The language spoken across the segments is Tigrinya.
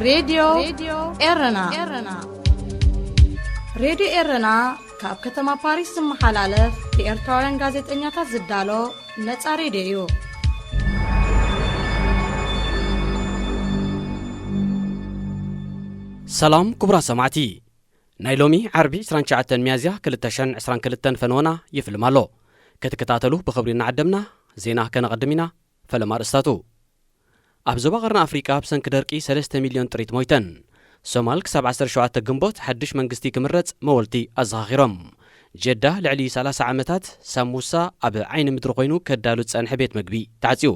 ሬድዮ ኤረና። ሬድዮ ኤረና ካብ ከተማ ፓሪስ ዝመሓላለፍ ብኤርትራውያን ጋዜጠኛታት ዝዳሎ ነጻ ሬድዮ እዩ። ሰላም ክቡራት ሰማዕቲ፣ ናይ ሎሚ ዓርቢ ዕስራን ትሽዓተን ሚያዝያ ክልተ ሽሕን ዕስራን ክልተን ፈነወና ይፍልም ኣሎ። ክትከታተሉ ብኽብሪ እናዓደምና፣ ዜና ከነቐድም ኢና። ፈለማ ኣርእስታቱ። ኣብ ዞባ ቀርኒ ኣፍሪቃ ብሰንኪ ደርቂ ሰለስተ ሚልዮን ጥሪት ሞይተን። ሶማል ክሳብ ዓሰርተ ሸውዓተ ግንቦት ሓድሽ መንግስቲ ክምረጽ መወልቲ ኣዘኻኺሮም። ጀዳ ልዕሊ ሰላሳ ዓመታት ሳሙሳ ኣብ ዓይኒ ምድሪ ኮይኑ ከዳሉ ዝጸንሐ ቤት መግቢ ተዓጽዩ።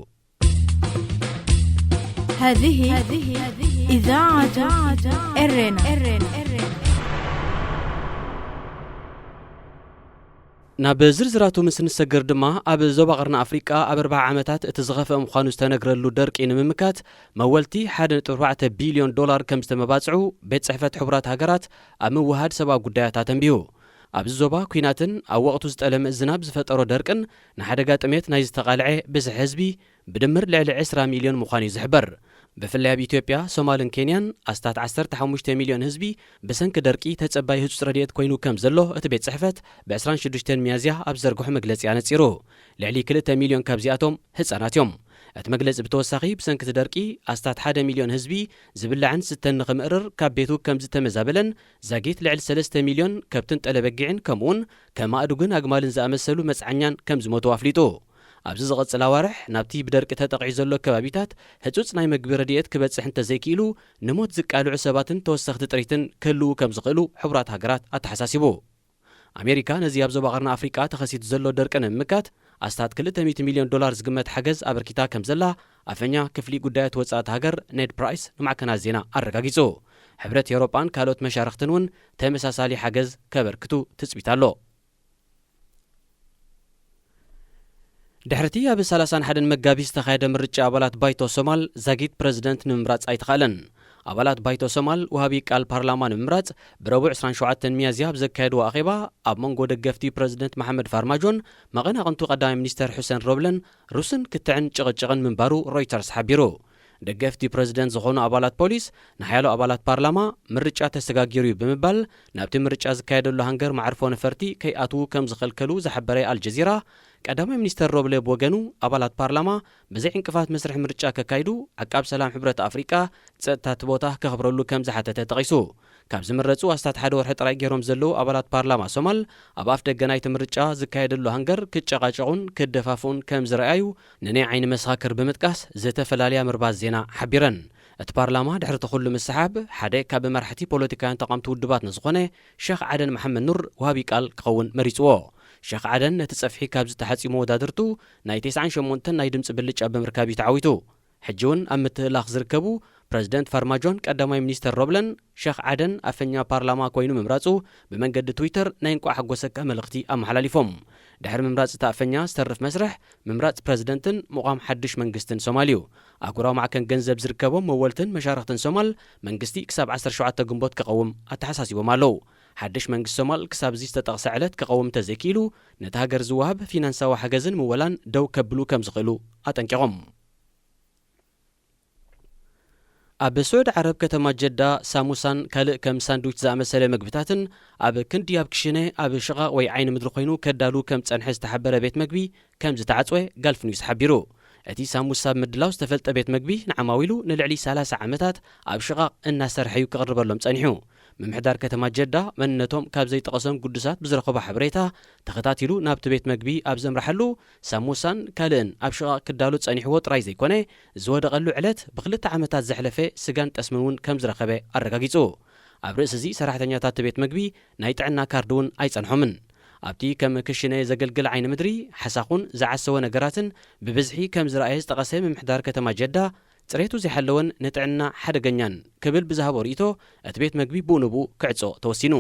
هذه إذاعة إرنا. ናብ ዝርዝራቱ ምስ ንሰገር ድማ፣ ኣብ ዞባ ቀርኒ ኣፍሪቃ ኣብ ኣርብዓ ዓመታት እቲ ዝኸፍአ ምዃኑ ዝተነግረሉ ደርቂ ንምምካት መወልቲ ሓደ ነጥቢ ኣርባዕተ ቢልዮን ዶላር ከም ዝተመባጽዑ ቤት ጽሕፈት ሕቡራት ሃገራት ኣብ ምውሃድ ሰብኣዊ ጉዳያት ኣተንቢሁ። ኣብዚ ዞባ ኲናትን ኣብ ወቕቱ ዝጠለመ ዝናብ ዝፈጠሮ ደርቅን ንሓደጋ ጥሜት ናይ ዝተቓልዐ ብዝሒ ህዝቢ ብድምር ልዕሊ ዕስራ ሚልዮን ምዃኑ እዩ ዝሕበር። ብፍላይ ኣብ ኢትዮጵያ፣ ሶማልን ኬንያን ኣስታት ዓሰርተ ሓሙሽተ ሚልዮን ህዝቢ ብሰንኪ ደርቂ ተጸባይ ህጹጽ ረድኤት ኮይኑ ከም ዘሎ እቲ ቤት ጽሕፈት ብ ዕስራን ሽዱሽተን ሚያዝያ ኣብ ዝዘርግሖ መግለጺ ኣነጺሩ። ልዕሊ ክልተ ሚልዮን ካብዚኣቶም ህጻናት እዮም። እቲ መግለጺ ብተወሳኺ ብሰንኪ እቲ ደርቂ ኣስታት ሓደ ሚልዮን ህዝቢ ዝብላዕን ዝስተን ንኽምእርር ካብ ቤቱ ከም ዝተመዛበለን ዛጊት ልዕሊ ሰለስተ ሚልዮን ከብትን ጠለበጊዕን ከምኡውን ከም ኣእዱግን ኣግማልን ዝኣመሰሉ መጽዓኛን ከም ዝሞቱ ኣፍሊጡ። ኣብዚ ዝቐጽል ኣዋርሕ ናብቲ ብደርቂ ተጠቒዑ ዘሎ ከባቢታት ህጹጽ ናይ መግቢ ረድኤት ክበጽሕ እንተዘይክኢሉ ንሞት ዝቃልዑ ሰባትን ተወሰኽቲ ጥሪትን ክህልዉ ከም ዝኽእሉ ሕቡራት ሃገራት ኣተሓሳሲቡ። ኣሜሪካ ነዚ ኣብ ዞባ ቀርኒ ኣፍሪቃ ተኸሲቱ ዘሎ ደርቂ ንምምካት ኣስታት ክልተ ሚእቲ ሚልዮን ዶላር ዝግመት ሓገዝ ኣበርኪታ ከም ዘላ ኣፈኛ ክፍሊ ጉዳያት ወጻእቲ ሃገር ኔድ ፕራይስ ንማዕከናት ዜና ኣረጋጊጹ። ሕብረት ኤውሮጳን ካልኦት መሻርኽትን እውን ተመሳሳሊ ሓገዝ ከበርክቱ ትጽቢት ኣሎ። ድሕርቲ ኣብ ሰላሳን ሓደን መጋቢት ዝተኻየደ ምርጫ ኣባላት ባይቶ ሶማል ዛጊት ፕረዚደንት ንምምራጽ ኣይተኻእለን። ኣባላት ባይቶ ሶማል ወሃቢ ቃል ፓርላማ ንምምራጽ ብረቡዕ ዕስራን ሸውዓተን ሚያዝያ ኣብ ዘካየድዎ ኣኼባ ኣብ መንጎ ደገፍቲ ፕረዚደንት መሓመድ ፋርማጆን መቐናቕንቱ ቀዳማይ ሚኒስተር ሑሰን ሮብለን ሩስን ክትዕን ጭቕጭቕን ምንባሩ ሮይተርስ ሓቢሩ። ደገፍቲ ፕረዚደንት ዝኾኑ ኣባላት ፖሊስ ንሓያሎ ኣባላት ፓርላማ ምርጫ ተሰጋጊሩ እዩ ብምባል ናብቲ ምርጫ ዝካየደሉ ሃንገር መዓርፎ ነፈርቲ ከይኣትዉ ከም ዝኸልከሉ ዝሓበረ ኣልጀዚራ፣ ቀዳማይ ሚኒስተር ሮብለ ብወገኑ ኣባላት ፓርላማ ብዘይ ዕንቅፋት መስርሕ ምርጫ ከካይዱ ዓቃብ ሰላም ሕብረት ኣፍሪቃ ጸጥታ እቲ ቦታ ከኽብረሉ ከም ዝሓተተ ጠቒሱ። ካብ ዝምረጹ ኣስታት ሓደ ወርሒ ጥራይ ገይሮም ዘለዉ ኣባላት ፓርላማ ሶማል ኣብ ኣፍ ደገ ናይቲ ምርጫ ዝካየደሉ ሃንገር ክጨቓጨቑን ክደፋፍኡን ከም ዝረኣዩ ንናይ ዓይኒ መሰኻክር ብምጥቃስ ዝተፈላለያ መርባት ዜና ሓቢረን። እቲ ፓርላማ ድሕሪ እቲ ኩሉ ምስሓብ ሓደ ካብ መራሕቲ ፖለቲካውያን ተቓምቲ ውድባት ንዝኾነ ሸኽ ዓደን መሓመድ ኑር ወሃቢ ቃል ክኸውን መሪጽዎ። ሸኽ ዓደን ነቲ ጸፍሒ ካብ ዝተሓጽዩ መወዳድርቱ ናይ ተስዓን ሸሞንተን ናይ ድምጺ ብልጫ ብምርካብ እዩ ተዓዊቱ። ሕጂ እውን ኣብ ምትህላኽ ዝርከቡ ፕረዚደንት ፋርማጆን ቀዳማይ ሚኒስተር ሮብለን ሸኽ ዓደን ኣፈኛ ፓርላማ ኮይኑ ምምራጹ ብመንገዲ ትዊተር ናይ እንቋዕ ሓጎሰካ መልእኽቲ ኣመሓላሊፎም። ድሕሪ ምምራጽ እቲ ኣፈኛ ዝተርፍ መስርሕ ምምራጽ ፕረዚደንትን ምቋም ሓድሽ መንግስትን ሶማል እዩ። ኣህጉራዊ ማዕከን ገንዘብ ዝርከቦም መወልትን መሻርኽትን ሶማል መንግስቲ ክሳብ ዓሰርተ ሸውዓተ ግንቦት ክቐውም ኣተሓሳሲቦም ኣለዉ። ሓድሽ መንግስቲ ሶማል ክሳብ እዚ ዝተጠቕሰ ዕለት ክቐውም እንተዘይክኢሉ ነቲ ሃገር ዝወሃብ ፊናንሳዊ ሓገዝን ምወላን ደው ከብሉ ከም ዝኽእሉ ኣጠንቂቖም። ኣብ ስዑዲ ዓረብ ከተማ ጀዳ ሳሙሳን ካልእ ከም ሳንድዊች ዝኣመሰለ መግብታትን ኣብ ክንዲ ኣብ ክሽነ ኣብ ሽቓቕ ወይ ዓይኒ ምድሪ ኮይኑ ከዳሉ ከም ዝጸንሐ ዝተሓበረ ቤት መግቢ ከም ዝተዓጽወ ጋልፍ ኒውስ ሓቢሩ። እቲ ሳሙሳ ኣብ ምድላው ዝተፈልጠ ቤት መግቢ ንዓማዊሉ ንልዕሊ ሰላሳ ዓመታት ኣብ ሽቓቕ እናሰርሐ እዩ ክቕርበሎም ጸኒሑ። ምምሕዳር ከተማ ጀዳ መንነቶም ካብ ዘይጠቐሶም ግዱሳት ብዝረኸቦ ሓበሬታ ተኸታቲሉ ናብቲ ቤት መግቢ ኣብ ዘምርሓሉ ሳሙሳን ካልእን ኣብ ሽቓቕ ክዳሉ ጸኒሕዎ ጥራይ ዘይኮነ ዝወደቐሉ ዕለት ብክልተ ዓመታት ዘሕለፈ ስጋን ጠስምን እውን ከም ዝረኸበ ኣረጋጊጹ። ኣብ ርእሲ እዚ ሰራሕተኛታት እቲ ቤት መግቢ ናይ ጥዕና ካርድ እውን ኣይጸንሖምን። ኣብቲ ከም ክሽነ ዘገልግል ዓይኒ ምድሪ ሓሳኹን ዝዓሰወ ነገራትን ብብዝሒ ከም ዝረኣየ ዝጠቐሰ ምምሕዳር ከተማ ጀዳ ጽሬቱ ዘይሓለወን ንጥዕና ሓደገኛን ክብል ብዝሃቦ ርእይቶ እቲ ቤት መግቢ ብኡ ንብኡ ክዕጾ ተወሲኑ።